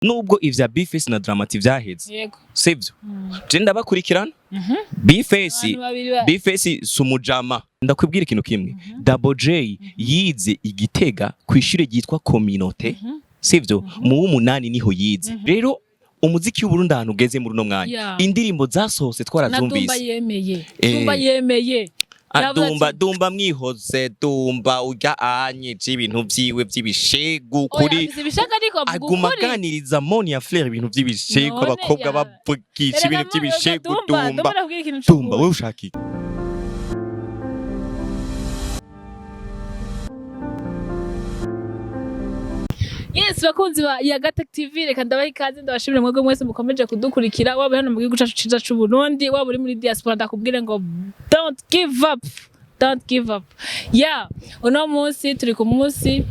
Nubwo ivya B-Face na Drama T vyaheze, sivyo? Je ndabakurikirana B-Face. Abantu babiri B-Face si umujama. Ndakwibwira ikintu kimwe: Double J yize igitega kw'ishure ryitwa Communauté, sivyo? Mu w'umunani niho yize. Rero umuziki w'Uburundi ahantu ugeze muri uno mwanya, indirimbo zasohotse na Dumba twarazumvise. Yemeye. Dumba yemeye. Yavuze Dumba, ati- Dumba mwihoze. Dumba urya anyije ibintu vyiwe vy'ibishegu Oya, kuri afise ibishaka, ariko avuga aguma ukuri. aganiriza Monia Fleur ibintu vy'ibishegu. None Abakobwa bavugisha ibintu Erega vy'ibishegu. Dumba, Dumba, Dumba, ndakubwira ikintu Dumba, c'ukuri. wewe ushaka iki? Yes, bakunzi ba Yagatech TV, reka ndabaha ikaze, ndabashimire mwebwe mwese mukomeje kudukurikira, waba uri hano mu gihugu cacu ciza c'u Burundi, waba uri muri diaspora. Ndakubwire ngo don't give up, don't give up. Yeah, uno munsi turi ku munsi,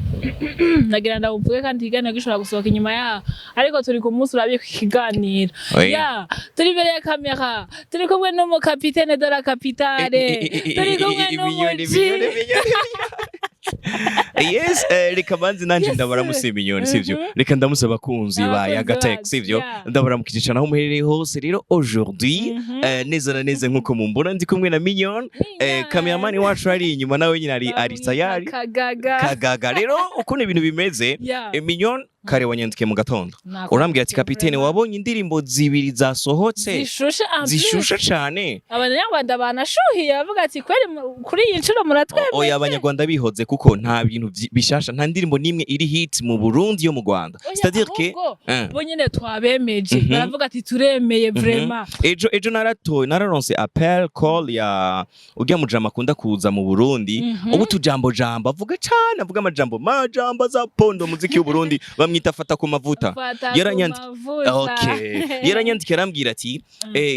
nagira ndawuvuge kandi ikiganiro gishobora gusohoka inyuma yaho, ariko turi ku munsi urabika ikiganiro. Oui. Yeah, turi imbere ya kamera, turi kumwe n'umukapitene de la capitale, turi kumwe Ibinyoni, n'umuji. ibinyoni, ibinyoni. Yes, reka banze nanje ndabaramusa, Minyoni, sivyo? Reka ndamuse abakunzi ba Abakunzi Yagatech, bacu, sivyo? Ndabaramukije cyane aho muherereye hose. Rero aujourd'hui, neza na neza nkuko mumbona, ndi kumwe na Mignon, cameraman wacu ari inyuma, nawe nyine ari tayari. Kagaga. Kagaga. Rero ukuntu ibintu bimeze, Mignon, kare wanyandikiye mu gatondo, urambwira ati: "Kapitene, wabonye indirimbo zibiri zasohotse zishushe en plus." Zishushe cane. Abanyarwanda banashuhiye, bavuga ati: "Kweri kuri iyi nshuro muratwemeye." Oya, abanyarwanda bihoze, kuko nta bintu bishasha, nta ndirimbo n'imwe iri hit mu Burundi yo mu Rwanda. Oya, C'est-à-dire que ahubwo bo nyene twabemeje, baravuga ati: "Turemeye vraiment." Ejo naratoye, nararonse appel call ya urya mujama akunda kuza mu Burundi, ubu tujambo jambo avuga cane, avuga amajambo majambo za pondo muziki w'u Burundi, bamwita Fata ku Mavuta. Fata ku Mavuta. Okay, yaranyandikiye arambwira ati: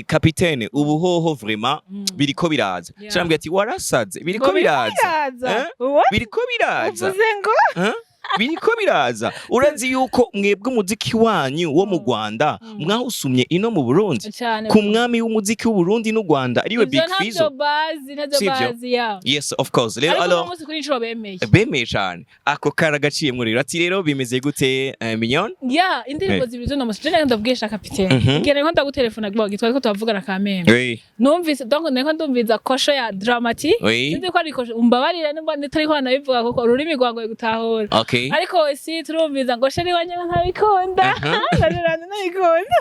"Kapitene, ubu hoho vraiment biriko biraza." Arambwira ati: "Warasaze, biriko Ngo biraza." biraza. Eh? What? Biriko biraza. Uvuze ngo? Eh? Biriko biraza. Urazi yuko mwebwe umuziki wanyu wo mu Rwanda mwawusumye ino mu Burundi Cane. ku mwami w'umuziki w'u Burundi n'u Rwanda, ariwe Ivyo Big ntavyo Fizzo. bazi, ntavyo Sivyo? bazi ya. Yes, of course. Rero Ariko uno alors munsi kuri inshuro bemeye. Bemeye cane, ako karagaciyemwo. Rero ati: "Rero bimeze gute, Mignon?" Ya, indirimbo zibiri z'uno munsi, je ndabwisha kapitene. Igihe nariko ndagutelefona gitwa ariko turavugana kamembe. Numvise, donc nariko ndumviza Kosho ya Drama T. Sinzi ko ari Kosho, umbabarire nimba nitariko nabivuga kuko ururimi rwangoye gutahura. Ariko si turumviza ngo chéri wanje ntabikunda. Nanje ntabikunda.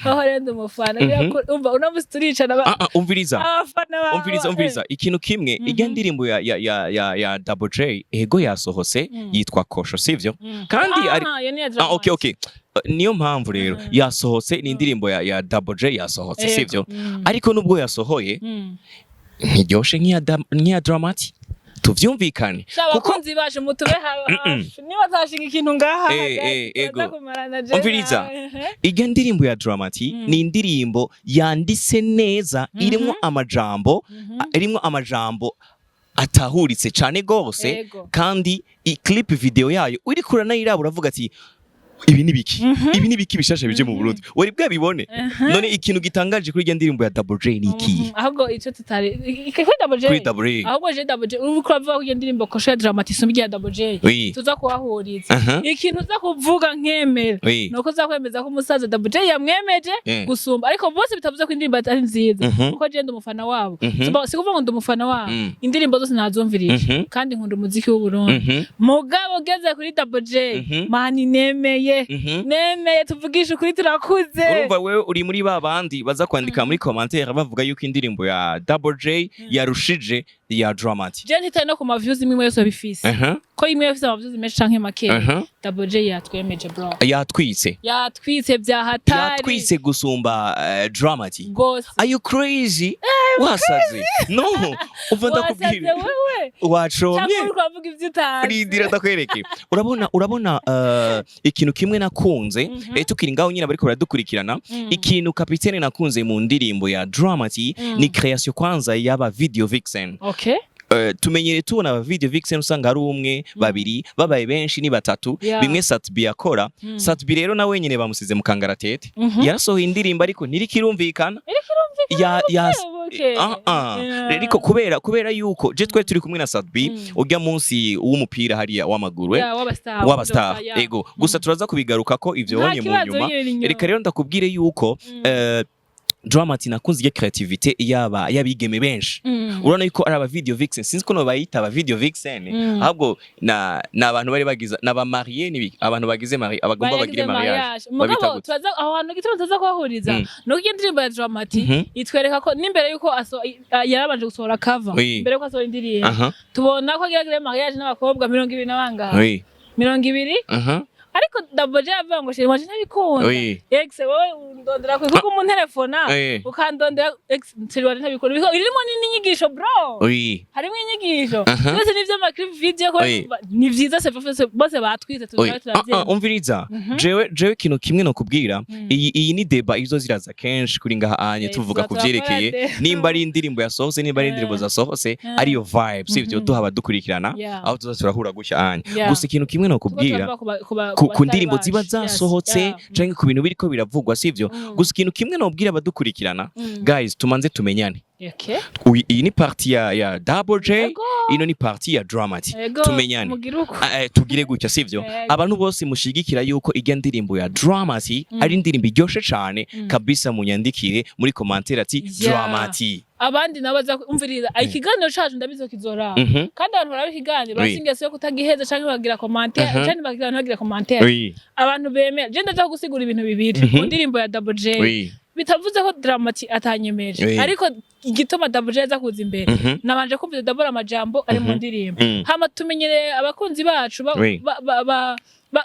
Aho rero ndi umufana. Umva, uno munsi turicana Ah, ah, umviriza. abafana bawe. Umviriza, umviriza ikintu kimwe. Ijya ndirimbo ya Double J, ego, yasohotse, yitwa Kosho, sivyo? Kandi ari Ah, iyo ni iya Ah, Drama okay. T. Okay, niyo mpamvu rero yasohotse, ni indirimbo ya Double J yasohotse, sivyo? Ariko nubwo yasohoye, ntiryoshe nk'iya Drama T, tuvyumvikane. Sha, Kuko abakunzi bacu mutube hafi, niba atashinga ikintu ngaha Ego. tuza kumarana je Umviriza. nawe. Ijya ndirimbo ya Drama T ni indirimbo yanditse neza, irimwo amajambo, irimwo amajambo atahuritse cane gose. Kandi i clip video yayo uriko uranayiraba uravuga ati: "Ibi ni biki? Ibi ni biki bishasha bije mu Burundi?" Wari bwabibone? None ikintu gitangaje kuri ijya ndirimbo ya Double J ni ikihe? Ahubwo ico tutari kuri Double J. Kuri Double J. Ahubwo je Double J, uriko uravuga ko iyo ndirimbo Kosho ya Drama T isumba iya Double J. Tuza kuhahuriza. Ikintu uza kuvuga nkemera nuko uza kwemeza ko umusaza Double J yamwemeje gusumba, ariko bose bitavuze ko indirimbo atari nziza, kuko je ndi umufana wabo. Si kuvuga ngo ndi umufana wabo, indirimbo zose nazumvirije, kandi nkunda umuziki w'u Burundi. Mugabo ugeze kuri Double J, mani, nemeye, nemeye, tuvugishe ukuri, turakuze. Urumva wewe uri muri ba bandi baza kwandika muri commentaire bavuga yuko indirimbo ya Double J yarushije ya Drama T. Je ntitaye no ku ma views imwe yose bifise, ko imwe yose ama views menshi canke make. Double J yatwemeje, bro. Yatwitse. Yatwitse bya hatari. Yatwitse gusumba Drama T. Gose. Are you crazy? Wasaze? No, umva, Wasaze ndakubwira. wewe. Wacomye. Cyangwa uriko uravuga ivyo utazi. Rindira ndakwereke. Urabona ikintu kimwe nakunze, tukiri ngaho nyine bariko baradukurikirana, ikintu kapitene nakunze mu ndirimbo ya Drama T ni création kwanza y'aba video vixen. Tumenyere tubona aba video vixen usanga ari umwe, babiri, babaye benshi ni batatu, bimwe Sat-B yakora. Sat-B rero na wenyine bamusize mu kangaratete. Yarasohoye indirimbo ariko ntirikirumvikana. Iriko irumvikana. Ya Buke. Ah, ah. Ariko kubera yuko je twari turi kumwe na Sat-B urya munsi w'umupira hariya w'amaguru, Yeah, w'abastar. W'abastar, ego. Gusa turaza kubigaruka ko ivyo Nta wonye mu kibazo, nyuma. nyine ni nyuma. Reka rero ndakubwire yuko Drama-T nakunze iyo creativity yaba y'abigeme benshi. Urabona yuko ari aba video vixen, sinzi ko no bayita aba video vixen, ahubwo na abantu bari bagize n'aba marié, ni abantu bagize mari abagomba bagire mariage, babita Mugabo gute? turaza aho hantu, gituma tuza kuhahuriza nuko iyo ndirimbo ya Drama-T itwereka ko n'imbere yuko yarabanje gusohora cover, mbere yuko asohora indirimbo, tubona ko agira agire mariage n'abakobwa 20 na bangahe, 20. Ariko Double J avuga ngo: "Chéri wanje, ntabikunda." Ex wowe undondera kwe kuko umuntelefona ukandondera, ex chéri wanje ntabikunda. Irimo n'inyigisho, bro. Harimo inyigisho. Byose ni ivy'ama clip video ko ni vyiza, c'est vrai, bose batwize, tuzabe turavyemera. Umviriza, jewe ikintu kimwe nokubwira, iyi ni débat izo ziraza kenshi kuri ngaha anye, tuvuga ku tuza vyerekeye turakora débat. Nimba ari indirimbo yasohotse, nimba ari indirimbo zasohotse, ariyo vibe, sivyo? Duha abadukurikirana aho tuza turahura gutya anye. Gusa ikintu kimwe nokubwira, Tuba turavuga ku ku ndirimbo bastar ziba bacu. zasohotse canke ku bintu biriko biravugwa, sivyo? Gusa ikintu kimwe nobwira abadukurikirana, guys, tumanze tumenyane. Iyi ni partie ya Double J, ino ni partie ya Drama-T. Tumenyane. Mugire uko. Ah, tugire gutya, sivyo? Yego. Abantu bose mushigikira yuko irya ndirimbo ya Drama-T ari indirimbo iryoshe cane kabisa, munyandikire muri commentaire ati Drama-T. Abandi nabo baza umviriza ikiganiro cacu, ndabizi ko kizoraba. Kandi abantu baraba ikiganiro, bafise ingeso yo kutagiheza canke bagira commentaire canke bagira ntibagira commentaire. Abantu bemera, je ndaza gusigura ibintu bibiri ku ndirimbo ya Double J. Bitavuze ko Drama-T atanyemeje, ariko igituma Double J aza kuza imbere, nabanje kumva Double amajambo ari mu ndirimbo. Hama tumenyereye abakunzi bacu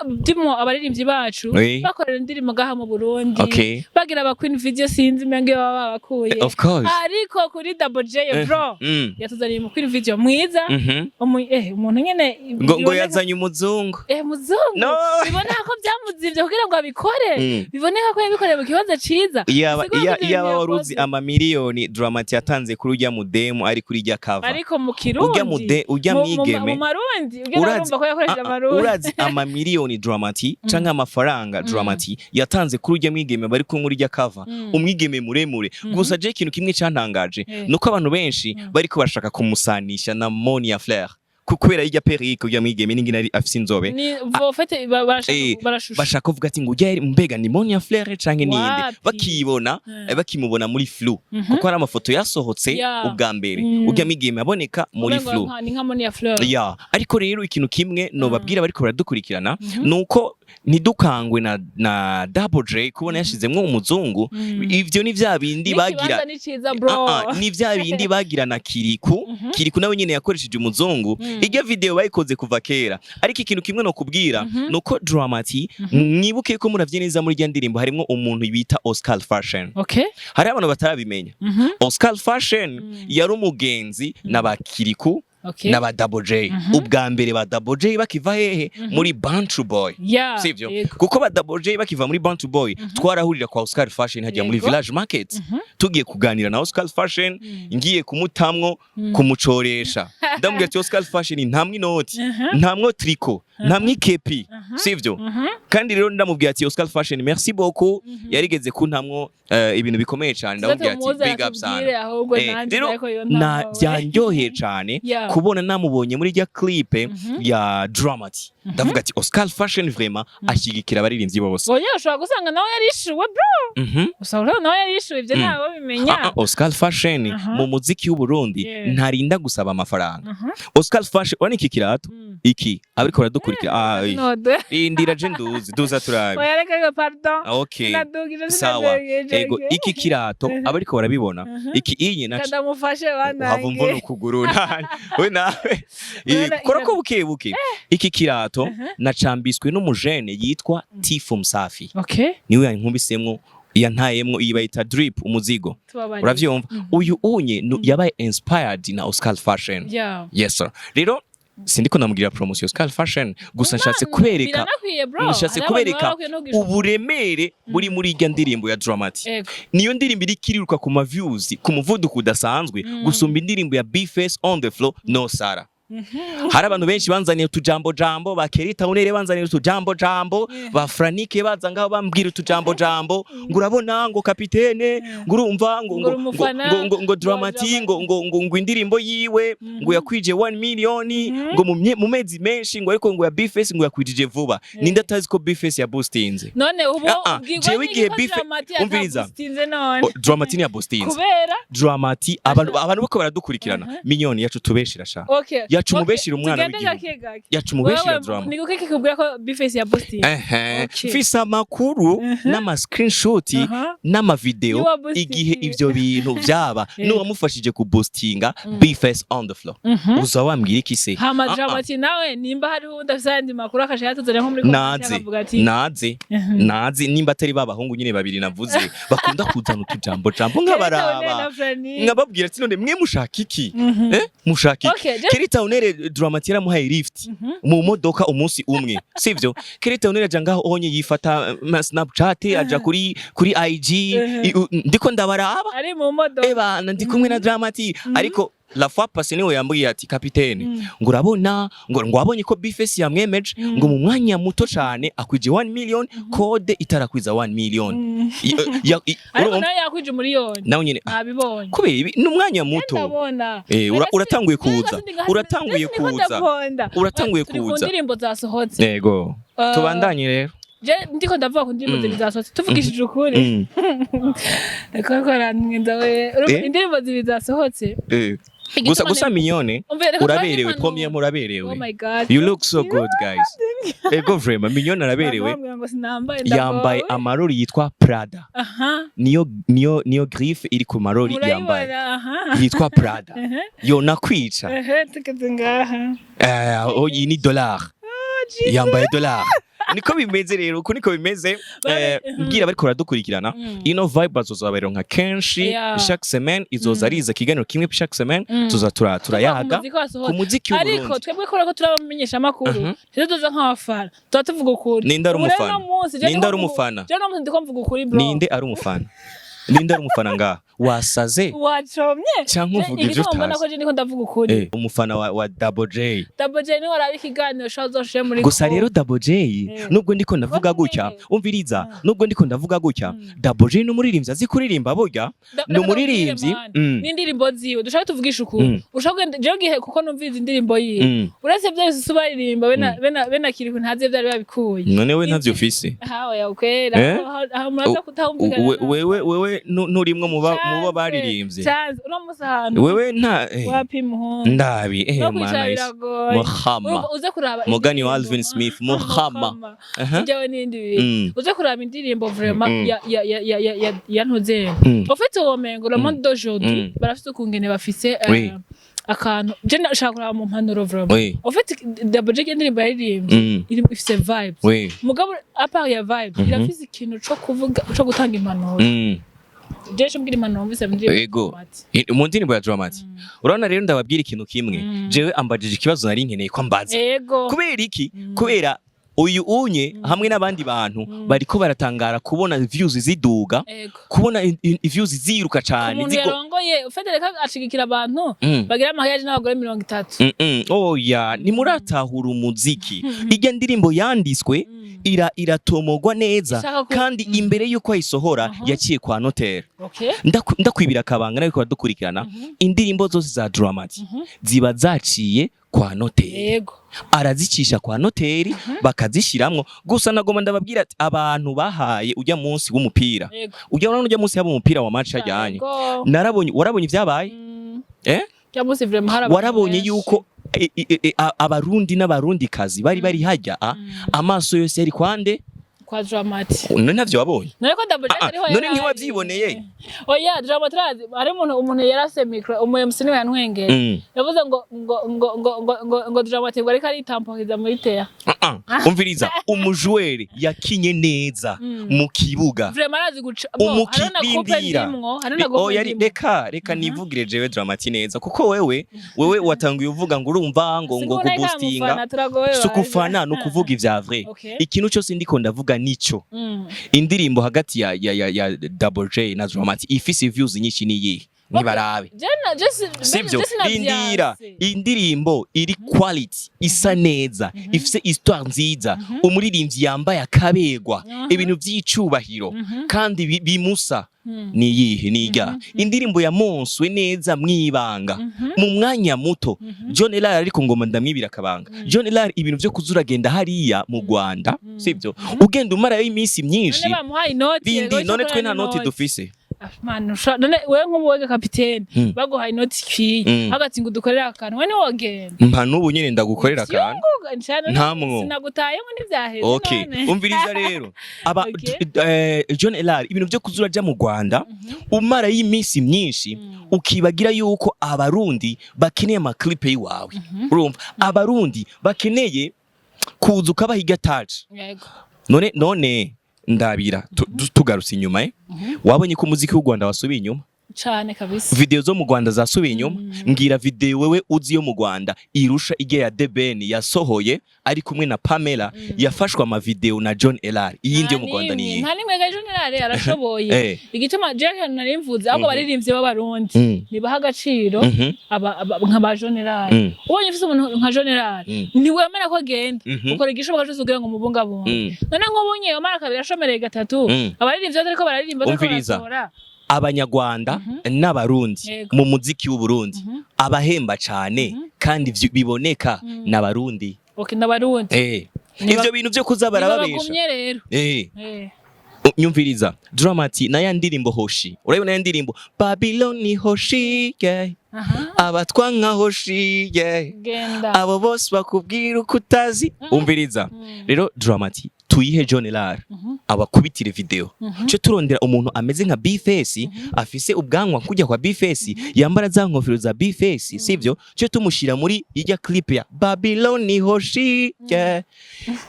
ndimo abaririmbyi bacu bakorera indirimbo ngaha mu Burundi, bagira aba queen video, sinzi menge baba babakuye. Of course. Ariko kuri Double J, bro, yatuzaniye mu queen video mwiza, umuntu nyene Ngo yazanye umuzungu. Muzungu. No. Biboneka ko byamuzivye kugira ngo abikore. Biboneka ko yabikoreye mu kibanza ciza. Iyaba Bisigura ko ivyo iyaba bintu wari uzi yakoze. amamiliyoni Drama-T yatanze kuri urya mudemu ari kuri irya cover. Ariko mu Kirundi, Urya mude urya mwigeme. Mu Marundi ugenda urumva ko yakoresheje Amarundi. Urazi amamiliyoni Drama-T canke amafaranga Drama-T yatanze kuri urya mwigeme bari kumwe muri irya cover, umwigeme muremure. Gusa je ikintu kimwe cantangaje nuko abantu benshi bariko bashaka kumusanisha na Monia Fleur kubera irya perruque, urya mwigeme n'ingene ari afise inzobe. Ni en fait barashaka barashusha. Bashaka kuvuga ati ngo urya mbega ni Monia Fleur canke ninde? Wapi? Bakibona bakimubona muri flou, kuko hari amafoto yasohotse ubwa mbere urya mwigeme aboneka muri Umengo flou. Ni nka Monia Fleur. Ya, ariko rero ikintu kimwe nobabwira bariko baradukurikirana nuko ntidukangwe na Double J kubona yashizemwo umuzungu. Ivyo ni vya bindi bagira N'ikibanza ni ciza, bro. Ah, ah, ni vya bindi bagira na Kiriku. Kiriku nawe nyene yakoresheje umuzungu. Iryo video bayikoze kuva kera. Ariko ikintu kimwe nokubwira nuko Drama-T, mwibuke ko muravye neza muri irya ndirimbo harimwo umuntu bita Oscar Fashion. Hari abantu batarabimenya. Oscar Fashion yari umugenzi na ba Kiriku n'aba Double J ubwa mbere, ba Double J bakiva hehe? Muri Bantu Boy, sivyo? Yego. Kuko ba Double J bakiva muri Bantu Boy, twarahurira kwa Oscar Fashion hajya muri Village Market, tugiye kuganira na Oscar Fashion, ngiye kumutamwo, kumucoresha, ndamubwira ati: "Oscar Fashion, ntamwe inoti, ntamwo triko, ntamwe ikepi," sivyo? Kandi rero ndamubwira ati: "Oscar Fashion, merci beaucoup." Yarigeze kuntamwo ibintu bikomeye cyane. Ndamubwira ati: "Big up sana." Ahubwo nanjye Rero ariko yo na ntawe. byanryoheye cyane kubona namubonye muri rya clip ya Drama-T. Ndavuga ati Oscar Fashion vraiment ashyigikira abaririmbyi bose. Oya, ushobora gusanga nawe yarishuwe, bro. Usanga nawe yarishuwe, ibyo ntawe bimenya. Ah, ah, Oscar Fashion mu muziki w'u Burundi ntarinda gusaba amafaranga. Oscar Fashion, urabona iki kirato, iki abariko baradukurikira, ah, No, de. indira je nduzi duza turabe. Oya, reka reka, pardon. Ah, okay. Sinadugije, Sawa. sinadugije. Ego, iki kirato abariko barabibona, iki inye naco Ndamufashe uhava banange. umvuna ukuguru we nawe. Urabona Kora ko buke buke. Iki kirato nacambiswe n'umujene yitwa Tifu Msafi. Niwe yankubisemwo, yantayemwo iyi bayita drip, umuzigo. Tubabarire. Uravyumva, uyu unye yabaye inspired na Oscar Fashion. Yes sir. Rero sindiko namubwira promotion Oscar Fashion, gusa nshatse kubereka Biranakwiye, bro. nshatse Hari abantu kubereka baba bakwiye no kugisha. uburemere buri muri irya ndirimbo ya Drama-T. Niyo ndirimbo iriko iriruka ku ma views ku muvuduko udasanzwe gusumba indirimbo ya B-Face on the floor, no Sara. Hari abantu benshi banzaniye utujambo jambo, ba Kerita Unere banzaniye utujambo jambo, ba Franike baza ngaho bambwira utujambo jambo, ngo urabona, ngo kapitene, ngo urumva, ngo Ngo uri umufana, ngo ngo ngo Dramati, ngo indirimbo yiwe ngo yakwije 1 million ngo mu mezi menshi, ngo ariko ngo ya Bface ngo yakwijije vuba. Ninde atazi ko Bface ya boostinze? None ubu Ah, ah, ubwirwa jewe n'iki igihe ko Dramati Umviriza. ataboostinze none? Oh, Dramati ni ya boostinze. Kubera Dramati, abantu bako baradukurikirana, Minyoni yacu tubeshira sha. Okay. Yacu Okay, umubeshira umwana tugende w'igihugu. gake gake. Yacu umubeshira Wewe, Drama. ni kuki kikubwira ko Bface ya boostinze? Ehe, Okay. mfise amakuru n'ama screenshot n'ama video Yuwa boosting. igihe ivyo bintu vyaba, n'uwamufashije ku boostinga Bface on the floor. Uza wambwira iki se? Hama Ah, ah. Dramati nawe, nimba hariho uwundi afise ayandi makuru, akasha yatuzanira nko muri comment, Naze akavuga ati naze naze, nimba atari ba bahungu nyine babiri navuze bakunda kuzana utujambo jambo, nkabaraba nkababwira ati: "None mwe mushaka iki? Eh, mushaka iki?" Okay, Kerita Unere, Dramati yaramuhaye lift mu modoka umunsi umwe, sivyo? Kerita Unere aja ngaho onye yifata Snapchat, aja kuri IG, ndiko ndabaraba ari mu modoka. Ebana, ndi kumwe na Dramati, ariko la fois passée niwe yambwiye ati: "Kapitene, ngo urabona, ngo wabonye ko Bface yamwemeje, ngo mu mwanya muto cane akwije 1 million, code itarakwiza 1 million." Ariko Urumva? nawe yakwije umuriyoni. Nawe nyene Nabibonye. Kubera ibi ni umwanya muto. Ndabona. Uratanguye kuza, uratanguye kuza, uratanguye Turi ku kuza. ndirimbo zasohotse. Yego. Tubandanye rero. Je ndiko ndavuga ku ndirimbo zibiri zasohotse, tuvugishije ukuri. Reka ko arantwenza we. Urumva, indirimbo zibiri zasohotse. Gusa Igituma gusa Minyone, Umve, reka tubanze uraberewe. impanuro. Premier, muraberewe. Oh my God. You look so good, guys. Ego, vraiment, Minyone araberewe. Bamubwira ngo sinambaye. Yambaye Ndagowe. amarori yitwa Prada. Niyo griffe iri ku marori yambaye. Murayibona, aha. Yitwa Prada, yo nakwica. Ehe, tugeze ngaha. Oh, iyi ni dollar. Jesus. Yambaye dollar. Niko bimeze rero, uko niko bimeze. Mbwira bariko baradukurikirana, ino vibe bazoza baronka kenshi. Chaque semaine izoza ariza ikiganiro kimwe chaque semaine, tuza turayaga Ku muziki wasohotse. ku muziki Ariko w'Uburundi. twebwe kubera ko turabamenyesha amakuru, ntituzoza nk'abafana, tuba tuvuga ukuri. Ninde ari Ubu rero umufana? uno munsi, je Ninde ndiko ari mvuga- umufana? Je uno munsi ndiko mvuga ukuri, bro. Ninde ari umufana? Ninde ari umufana ngaha? Wasaze Wacomye. canke uvuga ivyo Igituma mbona utazi? ko je ndiko ndavuga ukuri. Umufana wa Double J. Double J niwe waraba ikiganiro sha uzoshire muri Gusa ko. rero Double J, nubwo ndiko ndavuga gutya, umviriza, nubwo ndiko ndavuga gutya, Double J ni umuririmbyi azi kuririmba burya. Ni Reka umuririmbyi. ndakubwire, man. N'indirimbo ziwe dushaka tuvugisha ukuri. Ushaka kugenda jewe gihe kuko numviriza indirimbo yiwe, uretse bya bisusu baririmba bena kiriku ntazi byari babikuye. None we ntavyo ufise? Hawe ya ukwera. Eh? Aho muraza kutahumvikana. Wewe nturimwo muba baririmbye? Chance uno musi ahantu Wewe nta wapi muhungu. Ndabi No mana kwicara isi. biragoye. Muhama. Urumva, uze kuraba Mugani wa indirimbo. Alvin Smith, Muhama. Aha. Ijyawe n'ibindi bintu. Uze kuraba indirimbo vraiment ya ntuze. Au fait uwo mengo le monde d'aujourd'hui barafise ukungene bafise akantu je nashaka kuraba mu mpanuro vraiment. Au fait Double J indirimbo yaririmbye iri ifise vibes. Mugabo à part ya vibes, irafise ikintu co kuvuga, co gutanga impanuro. Je cyo mbwira impanuro numvise mu ndirimbo Dramati. Mu ndirimbo ya Dramati, urabona rero, ndababwira ikintu kimwe. Jewe ambajije ikibazo nari nkeneye ko ambaza. Kubera iki? Kubera uyu unye hamwe n'abandi bantu bariko baratangara kubona views ziduga, kubona views ziruka cane. Umuntu yarongoye Federeka ashigikira abantu bagira mariage n'abagore 30. Oya, ntimuratahura umuziki. Ijya ndirimbo yanditswe iratomogwa neza. Kandi imbere y'uko ayisohora yaciye kwa notaire. Ndakwibira akabanga nariko baradukurikirana, indirimbo zose za Dramati ziba zaciye kwa noteri. Arazicisha kwa noteri bakazishiramwo. Gusa nagoma ndababwira ati abantu bahaye ujya munsi w'umupira, ujya urabona ujya munsi yaba umupira wa match ajyanye, narabonye, warabonye ibyabaye? Eh. Cya munsi vraiment hari abantu Warabonye benshi. yuko abarundi n'abarundikazi bari hajya, amaso yose yari kwande? Kwa Dramati. None ntavyo wabonye? None ko Double J Ah, ah, ariho none yari ari. ntiwavyiboneye? Oya, Dramati arazi hari umuntu yarase micro, umu MC niwe yantwengeye. Yavuze ngo Dramati ngo ariko aritampokiza muri terre. Ah, ah. Umviriza, umujwere yakinye neza mu kibuga. Vraiment arazi guca bo, hariho na couple Umukirindira. ndimwo, hariho na couple Oya, ndimwo. reka nivugire jewe Dramati neza, kuko wewe watanguye uvuga ngo urumva ngo Sikubona kuboostinga. ikamufana, turagowe. Si ukufana, ni ukuvuga ivya vrai. Ikintu cyose ndiko ndavuga nico. Indirimbo hagati ya Double J na Dramati ifise views nyinshi ni iyihe? Nibarabe. Sivyo? Rindira, indirimbo iri quality, isa neza, ifise histoire nziza, umuririmbyi yambaye akabegwa, ibintu vy'icubahiro kandi bimusa ni iyihe? Niga indirimbo yamonswe neza mwibanga mu mwanya muto. John Elar, ariko ngoma ndamwibira akabanga. John Elar, ibintu vyo kuzuragenda hariya mu Rwanda, sivyo, ugenda umarayo iminsi myinshi. None bamuhaye inoti? Bindi none twe nta noti dufise. Man, none wewe nk'ubu wega kapitene, baguhaye inoti ikwiye, hagati ngo udukorere akantu, we ntiwogenda? Mpa n'ubu nyene ndagukorera akantu. Ntamwo. Sinagutayemo, ntivyaheze. Okay. None Umviriza rero, aba John Elar, ibintu vyo kuzura aja mu Rwanda umarayo iminsi myinshi, ukibagira yuko abarundi bakeneye ama clip yiwawe, urumva abarundi bakeneye kuza ukabaha igataje. None ndabira tugarutse inyuma, wabonye ko umuziki w'u Rwanda wasubiye inyuma? Cane kabisa. Video zo mu Rwanda zasubiye inyuma. Mbwira video wewe uzi yo mu Rwanda irusha ijya ya The Ben yasohoye ari kumwe na Pamela, yafashwe ama video na John Elar. Iyindi yo mu Rwanda ni iyihe? Nta nimwe ga. General arashoboye. Igituma Jack nari mvuze ahubwo, abaririmbyi b'abarundi nibaha agaciro nka ba General. Ubonye ufise umuntu nka General, ntiwemera ko agenda, ukora igishoboka cyose kugira ngo umubungabunge. None nk'ubunye omara kabiri ashomereye gatatu, abaririmbyi batariko bararirimba, batariko Umviriza. barasohora. Abanyarwanda n'abarundi mu muziki w'Uburundi, abahemba cane kandi biboneka n'abarundi. Okay, n'abarundi. Ivyo bintu vyo kuza barababesha. Bagumye rero. Nyumviriza, Dramati na ya ndirimbo Hoshi, urabona ya ndirimbo Babylon Hoshi, yeah. Abatwa nka Hoshi, yeah. Genda. Abo bose bakubwira uko utazi. Umviriza rero, Dramati tuyihe John Lar abakubitire video, cyo turondera umuntu ameze nka B-Face, afise ubwanwa kujya kwa B-Face, yambara za nkofero za B-Face, sivyo? Cyo tumushira muri ijya clip ya Babylon Hoshi, yeah.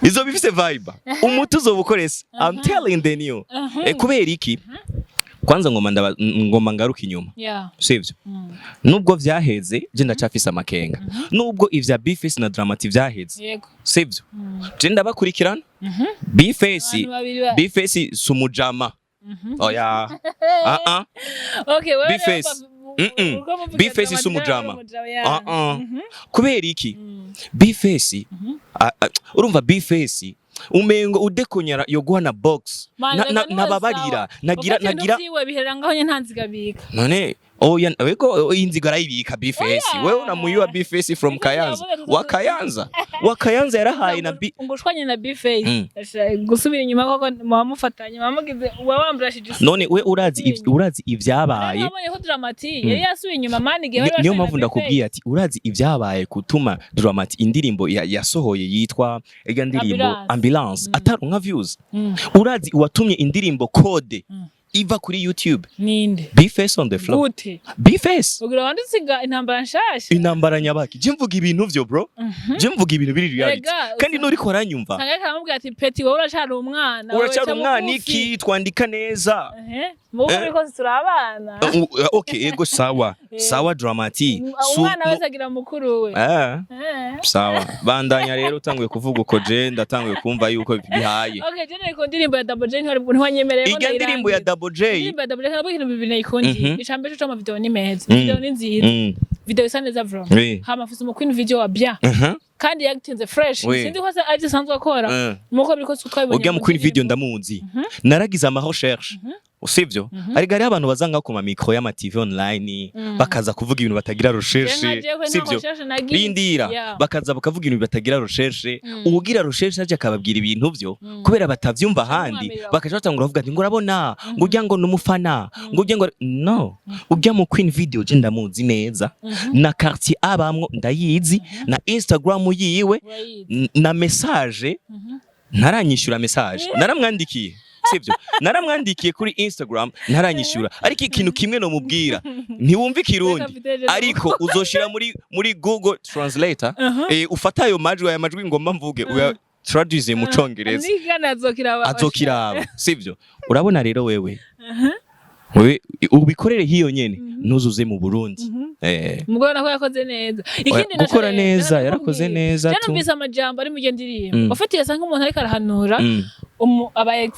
Izo bifise vibe, umuti uzobukoresa, I'm telling the new. Kubera iki? Kwanza ngoma ndaba, ngoma ngaruka inyuma, sivyo? Nubwo vyaheze, je ndacafise amakenga. Nubwo ivya B-Face na Dramati vyaheze, sivyo, je ndabakurikirana. B-Face, Abantu babiri B-Face sumujama, oya, ah ah. Okay, wewe B-Face. Uko muvuga B-Face Dramati si umujama. nawe umujama, yeah. Ah ah. Kubera iki? B-Face, urumva B-Face umengo udekonyera yoguha na box. Man, reka niwe Ntababarira. sawa. Nagira Ufata ibintu nagira vyiwe biherera ngaho nyene, nta nzigabika. None oya, wego inzigo arayibika B-Face. Oya. Wewe unamuyua B-Face from Niko Kayanza. yavuze. Wa Kayanza, wa Kayanza yarahaye na B. Ngo ushwanye na B-Face. Gusubira inyuma koko muba mufatanye, muba mugize uba wamburashije isi. None we urazi urazi ivyabaye? Wabonye ko Dramati yari yasubiye inyuma mani igihe bari Niyo bashwanye na mpamvu B-Face. ndakubwiye ati urazi ivyabaye kutuma Dramati indirimbo yasohoye yitwa irya ndirimbo Ambulance. Ambulance ataronka views? Urazi uwatumye indirimbo Code iva kuri YouTube? Ninde? B-Face on the floor. Gute? B-Face. Ugira wanditse intambara nshasha. Intambara nyabaki? Je mvuga ibintu vyo, bro, je mvuga ibintu biri reality. Erega, Kandi nuriko aranyumva. Sanga aramubwira ati: "Petit, wowe uracari umwana, wowe Uracyari ca umwana bugufi." iki twandika neza. Ehe, muko biriko turi abana. Okay, ego, sawa. Sawa, Dramati. Umwana wese agira mukuru we. Sawa, bandanya rero. Utanguye kuvuga uko, je ndatanguye kumva yuko bihaye. Okay, je nari ku ndirimbo ya Double J, ntiwanyemereye ko Irya ndirimbo ya ndayirangiza. Double J. Indirimbo ya Double J nabwo ibintu bibiri nayikundiye. Icambere cyo, video ni meza. Video ni nziza. Video isa neza bro. Hama afise umu queen video wa bien. Kandi yagitinze fresh. Sinzi ko arivyo asanzwe akora. Muko biriko twabibonye Urya mu mu queen video ndirimbo. ndamuzi, naragize ama recherche, usivyo? Ariko hariho abantu bazanga ku ma micro y'ama TV online, bakaza kuvuga ibintu batagira recherche, Je nka jewe nta sivyo? recherche nagize. Rindira. Bakaza bakavuga ibintu batagira recherche. Uwugira recherche aje akababwira ibintu vyo, kubera batavyumva ahandi, Camwamira. bakaca batangura bavuga ati ngo urabona, ngo urya ngo numufana, ngo urya ngo no urya mu queen video, je ndamuzi neza, na quartier abamwo ndayizi, na Instagram yiwe. Urayizi. Na message ntaranyishyura, message naramwandikiye, sibyo? Naramwandikiye kuri Instagram, ntaranyishyura. Ariko ikintu kimwe nomubwira, ntiwumva ikirundi, ariko uzoshira muri Google Translator, ufata ayo majwi, aya majwi ngomba mvuge, uya traduce mu congereza. Nigana azokiraba. Azokiraba, sibyo? Urabona rero, wewe ubikorere hiyo nyene, ntuzuze mu Burundi. Umugore nako yakoze neza. Ikindi naco Gukora rero, neza, ndakubwira. yarakoze neza Je tu. numvise amajambo ari mu iyo ndirimbo. Ufatiye asa nk'umuntu ariko arahanura. Aba ex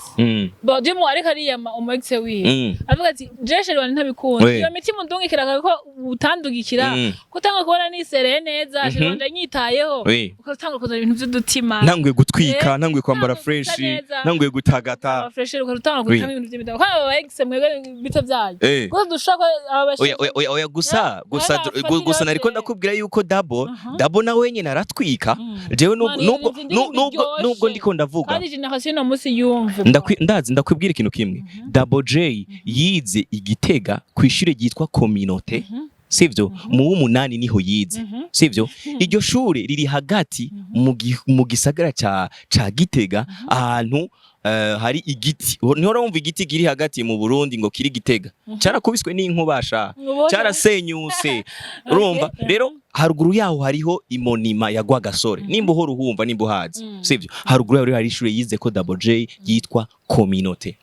bon dimu ariko ariyama umu ex wiwe, avuga ati: "Je chéri wanje ntabikunda." Iyo mitima undungikira ko utandugikira, ko utanga kubona nisereye neza, chéri wanje anyitayeho, ukatanga kuzana ibintu vy'udutima. Ntanguye gutwika, ntanguye kwambara Ntanguye gusa fresh, neza. ntanguye gutagata. Fresh, ukatanga gutanga ibintu vy'imitima, ko aba ex mwebwe bito byanyu ko dushaka aba. Oya, oya, oya, oya, gusa gusa bafatira gusa nariko yose. ndakubwira yuko Dabo nawe nyene aratwika. Jewe nubwo Man, nubwo izi ndirimbo nubwo iryoshe. nubwo ndiko ndavuga, kandi generation ino munsi yumve. Ndazi ndakwibwira ikintu kimwe: Double J yize igitega ku ishure ryitwa Communauté, sivyo? Mu w'umunani niho yize, sivyo? Iryo shure riri hagati mu gisagara ca Gitega, ahantu hari igiti. Niho urumva igiti kiri hagati mu Burundi ngo kiri Gitega, carakubiswe n'inkubasha, carasenyuse, urumva? Rero haruguru yaho hariho imonima ya Rwagasore, nimba uhora uhumva, nimba uhazi, sivyo? Haruguru yaho rero hari ishure yize ko Double J yitwa Communauté.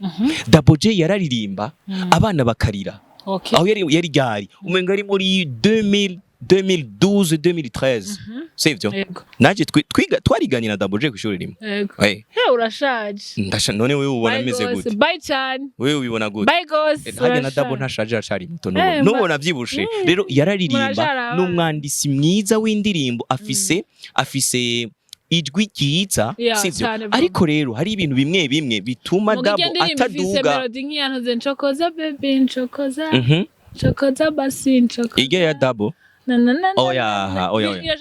Double J yararirimba abana bakarira. Aho yari ryari, umenga ari muri 2000, 2012, 2013, sivyo? Yego. Naje twiga twariganye na Double J kw'ishuri rimwe. Yego. Eh. Urashaje. Ndasha none wewe ubona Bye meze gose. gute? Bye cyane. Wewe ubibona gute? Bye gose. Harya na Double Urashaje. ntashaje, aracari muto. N'ubu navyibushe. Rero yararirimba, Murashara abana. n'umwandisi mwiza w'indirimbo, afise ijwi ryiza, Yeah, sivyo? cyane bro. Ariko rero hari ibintu bimwe bimwe bituma Muga Double irya ndirimbo ifise ataduga. melody nk'iyantuze ncokoza baby ncokoza, ncokoza basi ncokoza. Irya ya Double? Na na na na. Oya, na. oya, oya.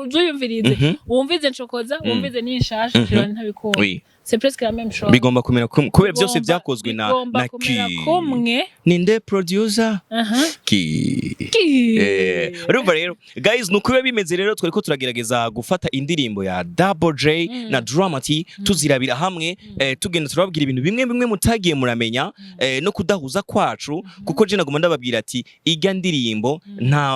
Uzuyumvirize, wumvize ncokoza, wumvize n'inshasha, mm ntabikunda. C'est presque la même chose. Bigomba kumera kumwe kubera byose byakozwe na Bigomba na kumera ki kumwe. Ninde producer? Aha. Ki Ki. Urumva rero guys, nuko biba bimeze. Rero twariko turagerageza gufata indirimbo ya Double J na Drama T, tuzirabira hamwe, tugenda turababwira ibintu bimwe bimwe mutagiye muramenya, no kudahuza kwacu, kuko je naguma ndababwira ati irya ndirimbo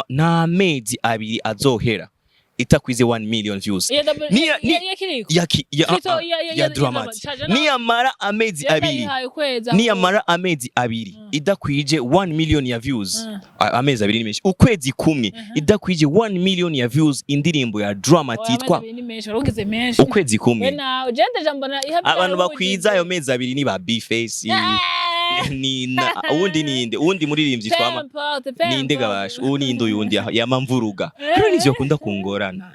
nta mezi 2 azohera itakwize 1 million views. Iya Double iya Kiriko. Ya ki- ya, Plutôt ah, ah, ya ya Drama T. Drama T. Niyamara amezi 2, Yayihaye ukwezi aho. niyamara amezi 2 idakwije 1 million ya views, amezi 2 ni menshi, ukwezi kumwe idakwije 1 million ya views, indirimbo ya Drama T Oya, yitwa amezi 2 ni menshi, warugize menshi. Ukwezi We kumwe. nawe je ndeja mbona iha. Abantu bakwiza ayo mezi 2 ni ba Bface, ni na uwundi ninde, uwundi muririmbyi twama ninde gabasha, uwu ninde, uyundi yamamvuruga. Hariho n'ivyo bakunda kungorana,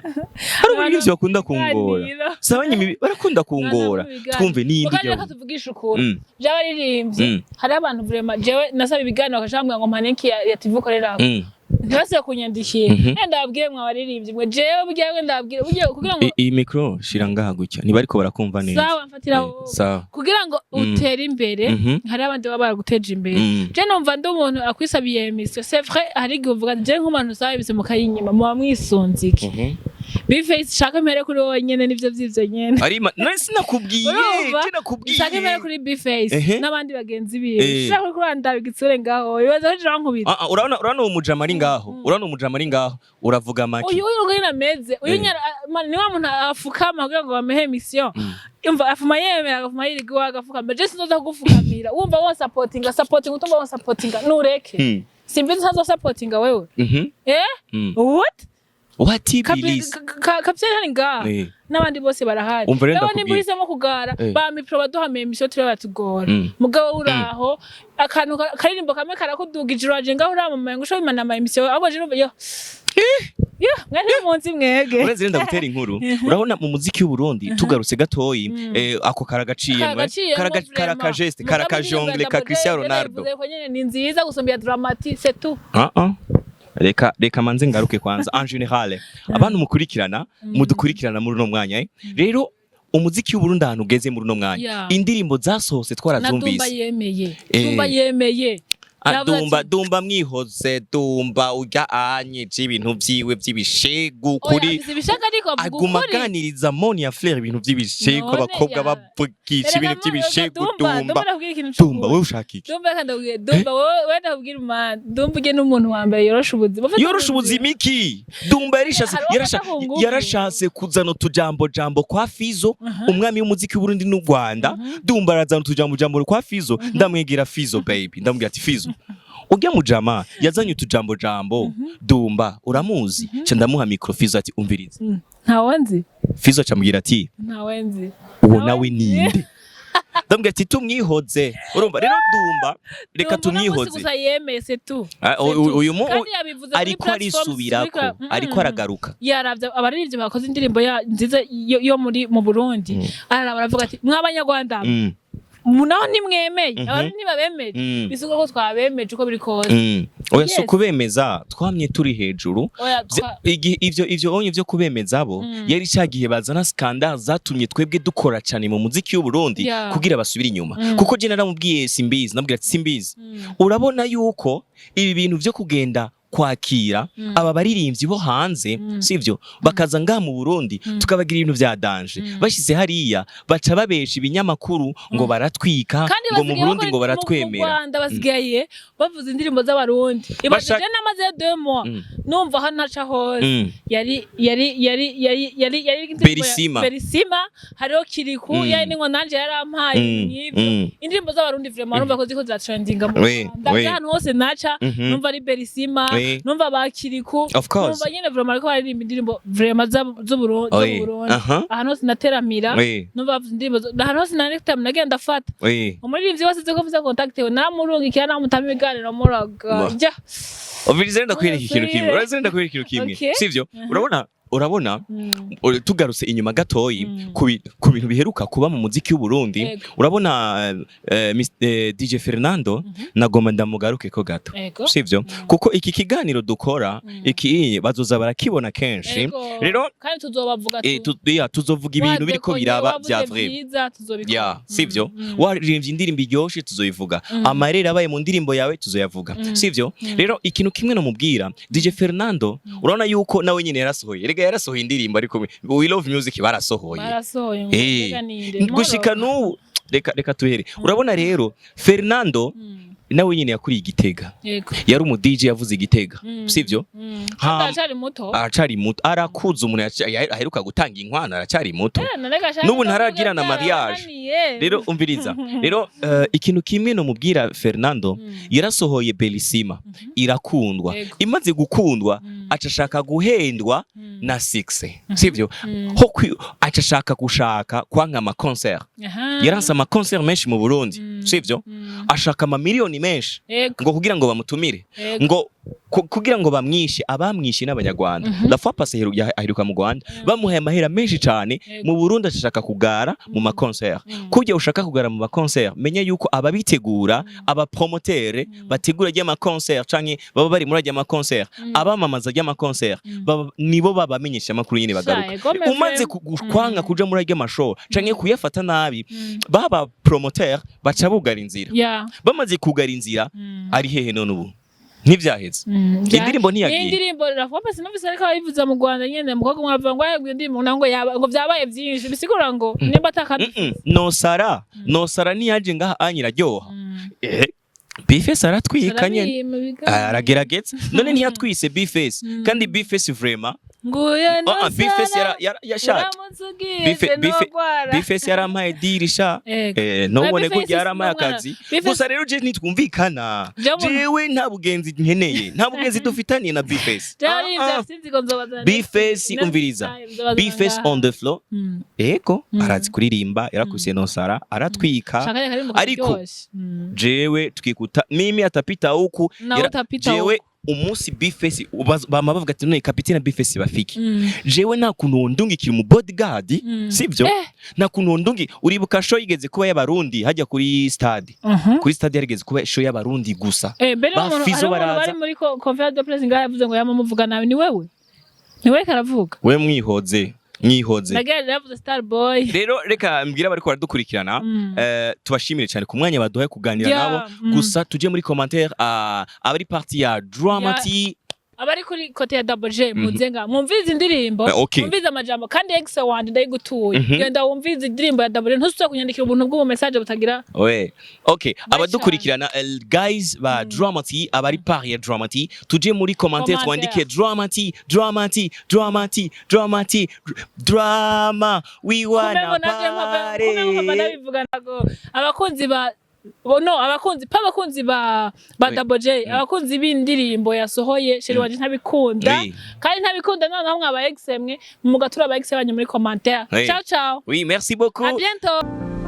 hari n'ivyo bakunda kungora, sabanye mibi barakunda kungora. Twumve ninde Mugani ujya reka tuvugishe ukuri. By'abaririmbyi, hariho abantu vraiment jewe nasaba ibiganiro bakashambwira ngo mpa link ya TV ukorerako, ntibasibe kunyandikira. Ndababwire mwe abaririmbyi mwe, jewe burya ndababwire burya kugira ngo Iyi micro shira ngaha gutya, ntibariko barakumva neza. Sawa, mfatira. Sawa. Kugira ngo utere imbere, hari abandi baba baraguteje imbere. Je numva ndi umuntu akwisabiye émission, c'est vrai, hari igihe uvuga ati, je nk'umuntu usaba émission mukayinyima, muba mwisunze iki? Bface, shaka mpere kuri wowe nyene, nivyo vyivyo nyene. Arima none sinakubwiye? Urumva? Je nakubwiye. Shaka mpere kuri Bface n'abandi bagenzi biwe. Shaka kuri ndaba igitsure ngaho, ibibazo ko jankubita. Ah, ah, urabona uwo mujama ari ngaho, urabona uwo mujama ari ngaho, uravuga make. Uyu ngene ameze uyu, nyara man, ni wa muntu afukama kugira ngo bamuhe mission. Umva, afuma yemera, agafuma yirigiwe agafukama. Je sinzoza kugufukamira. Wumva won supportinga, supportinga, utumva won supportinga nureke. Simbizi, ntazo supportinga wewe. Eh. What? What Bilis? Kapiteni hani ngaha n'abandi bose barahari. Umva rero Rero nimba ndakubwira. uhisemo kugara, ba mipro baduha émission turiya batugora. Mugabo uraho akantu karirimbo kamwe karakudugije, uraje ngaho uramamaye ngo ushobore imana ama émission, ahubwo je numva yo yo mwari munsi mwege. Uretse rero ndagutera inkuru, urabona mu muziki w'u Burundi, tugarutse gatoyi, ako karagaciyemwe. Karagaciyemwo vraiment. Karaka geste, Mugabo karaka indirimbo ya jongle ka Double J, Cristiano je Ronaldo. nayivuze ko nyene ni nziza gusumba iya Drama T, c'est tout. Ah ah, reka manze ngaruke kwanza en général abantu mukurikirana, mudukurikirana muri uno mwanya, eh. Rero umuziki w'u Burundi ahantu ugeze muri uno mwanya, indirimbo zasohotse Na Dumba twarazumvise. yemeye. Dumba yemeye. Ah, Yavuze Dumba ati- Dumba mwihoze, Dumba urya anyije ibintu vyiwe vy'ibishegu Oya, kuri afise ibishaka ariko avuga aguma ukuri. aganiriza Monia Fleur ibintu vy'ibishegu, None abakobwa bavugisha ibintu vy'ibishegu. Dumba, Dumba, Dumba ndakubwira ikintu Dumba, c'ukuri. wewe ushaka iki? Dumba, reka ndakubwire, Dumba wowe, wewe ndakubwira man, Dumba ujye n'umuntu wa mbere yorosha ubuzima. Ufite Yorosha ubuzima iki? Dumba yarishatse Hari uwo afata ku ngufu. yarashatse kuzana utujambo jambo kwa Fizo, umwami w'umuziki w'Uburundi n'u Rwanda. Dumba arazana utujambo jambo kwa Fizo. Ndamwegera Fizo baby, ndamubwira ati: "Fizo, urya mujama yazanye utujambo jambo, Dumba uramuzi?" Ca ndamuha micro, Fizo ati: "Umvirize." Ntawe nzi. Fizo acamubwira ati Ntawe nzi. Uwo nawe ninde? Ndamubwira ati tumwihoze. Urumva rero, Dumba, reka Dumba uno munsi tumwihoze. Gusa yemeye, c'est tout. Ah, C'est tout. uyu mu Kandi yabivuze kuri ariko platforms arisubirako, ariko aragaruka. Yaravye abaririmbyi bakoze indirimbo ya nziza yo muri mu Burundi, araraba aravuga ati mw'abanyarwanda naho ntimwemeye, abarundi ntibabemeje, bisigura ko twabemeje uko biri kose. Oya, si Yes. ukubemeza, twamye turi hejuru. Oya, Ivyo onye vyo kubemeza bo yari cya gihe bazana scandale zatumye twebwe dukora cyane mu muziki w'u Burundi kugira basubire inyuma, kuko je naramubwiye Simbizi, nabwira ati Simbizi, urabona yuko ibi bintu vyo kugenda kwakira aba baririmbyi bo hanze, sivyo, bakaza ngaha mu Burundi, tukabagira ibintu vya danger, bashize hariya baca babesha ibinyamakuru ngo baratwika, Kandi ngo mu basigaye Burundi ngo mu baratwemera. Rwanda basigaye bavuza indirimbo z'abarundi. Ibaze je namaze 2 mois numva aho naca hose yari indirimbo Berisima. Berisima, hariho Kiriku, yari ningo nanje yarampaye nk'ivyo. Indirimbo z'abarundi vraiment urumva ko ziko ziratrendinga mu Rwanda. Ahantu hose naca numva ari Berisima, numva ba Kiriku, Of course. numva nyene vraiment ariko baririmba indirimbo vraiment z'Uburundi, z'Uburundi. Ahantu hose nateramira numva bavuza indirimbo ahantu hose nateramira nagenda ndafata umuririmbyi wese uzi ko mfise contact we, naramurungikira, namutama ibiganiro muraga jya. Umviriza, ndakwereka ikintu kimwe. Urasubire. Uraza, ndakwereka ikintu kimwe. Okay. Sivyo? Urabona tugarutse inyuma gatoyi ku bintu biheruka kuba mu muziki w'u Burundi. Urabona DJ Fernando, nagomba ndamugaruke ko gato. Sivyo? Kuko iki kiganiro dukora iki bazoza barakibona kenshi. Rero kandi tuzobavuga ya, tuzovuga ibintu biriko Wadekonye, biraba wavuze vya vrai. vyiza, tuzobikora. Ya, sivyo? Waririmbye indirimbo iryoshe, tuzoyivuga. Amarere abaye mu ndirimbo yawe, tuzoyavuga. Sivyo? Rero ikintu kimwe nomubwira DJ Fernando, urabona yuko nawe nyine yarasohoye, rega yarasohoye indirimbo, ariko We Love Music barasohoye. Barasohoye ngo mbega ninde? Gushika n'ubu, reka tuhere. Urabona rero Fernando nawe nyine yakuriye Igitega. Yari umu DJ, yavuze Igitega. Sivyo? Aracari muto. Aracari muto, arakuze. Umuntu aheruka gutanga inkwano aracari muto. Narega ashaka N'ubu kuvuga ntaragira na mariage. byarabananiye. Rero umviriza rero, ikintu kimwe nomubwira Fernando, yarasohoye Belisima, irakundwa. Imaze gukundwa, aca ashaka guhendwa na Six, sivyo? Ho aca ashaka gushaka kwanka ama concert. Yaranse ama concert menshi mu Burundi, sivyo? Ashaka ama miliyoni menshi ngo kugira ngo bamutumire, ngo kugira ngo bamwishe. Abamwishe n'abanyarwanda. La fois passée aheruka mu Rwanda, bamuhaye amahera menshi cyane. Mu Burundi ashaka kugara mu ma concert. Kujya ushaka kugara mu ma concert, menya yuko ababitegura, aba promoteur bategura ry'ama concert canke baba bari muri ry'ama concert, abamamaza ry'ama concert, nibo babamenyesha amakuru nyine bagaruka. Sha, egome Umaze vrema. kwanga kuja muri ry'ama show canke kuyafata nabi, baba promoteur baca bugara inzira. Bamaze kugara inzira, ari hehe none ubu? Ntivyaheze? Indirimbo ntiyagiye. Indirimbo Rafa sinumvise, ariko abayivuza mu Rwanda nyene umukobwa umwe avuga ngo ayabwiye indirimbo ngo yaba ngo vyabaye vyinshi, bisigura ngo nimba atakandi. No Sara, no Sara ntiyaje ngaha anyiraryoha. B-Face aratwika nyene, aragerageza. None ntiyatwise B-Face? Kandi B-Face vraiment nguye no Ah, ah, B-Face yashatse uramutse ugiye nogwara. B-Face yarampaye dirisha. Ego. Ntubone ko B-Face yarampaye si umwana. akazi. B-Face- Gusa rero je ntitwumvikana. Jewe nta bugenzi nkeneye, nta bugenzi dufitaniye na B-Face. Byari Ah, ah. ibyo sinzi ko nzobazana B-Face, next umviriza. time, nzobazana B-Face ngaha. on the floor. Ego, arazi kuririmba, yarakubise no Sara aratwika. Shaka karirimbo Ariko karyoshe. Jewe tukikuta mimi atapita huku. Nawe utapita Jewe huku. Umunsi B-Face bama bavuga ati none kapitene B-Face bafiki, jewe nta kuntu wondungikira umu bodyguard, sivyo? Nta kuntu wondungi. Uribuka show yigeze kuba y'abarundi hajya kuri stade? Kuri stade yarigeze kuba show y'abarundi gusa. Mbere Ba umuntu Fizzo hari umuntu baraza. bari muri conférence de presse ngaha yavuze ngo yamamuvuga nabi, ni wewe, ni wewe karavuga. We mwihoze, mwihoze. Nagira yavuze Star Boy. Rero reka mbwira abariko baradukurikirana, tubashimire cyane ku mwanya baduhaye kuganira nabo. Gusa tuje muri commentaire, abari partie ya Drama T. Abari kuri côté ya Double J, muze nga mwumvirize indirimbo, mwumvirize amajambo, kandi ex wanje ndayigutuye. Genda wumvirize indirimbo ya Double J, ntusubire kunyandikira ubuntu bw'ubu message butagira. We. Okay, abadukurikirana, guys ba Drama T, abari part ya Drama T, tuje muri commentaire, Commentaire. twandike Drama T, Drama T, Drama T, Drama T, drama we wanna Kumengo navyo mpava party. kumengo mpava ndabivuga, nago abakunzi ba No, abakunzi pa abakunzi ba Double J, abakunzi b'indirimbo yasohoye "Chéri wanje ntabikunda". Kandi ntabikunda noneho mwaba ex mwe mugatura aba ex banyu muri commentaire. Ciao ciao. Oui, merci beaucoup. À bientôt.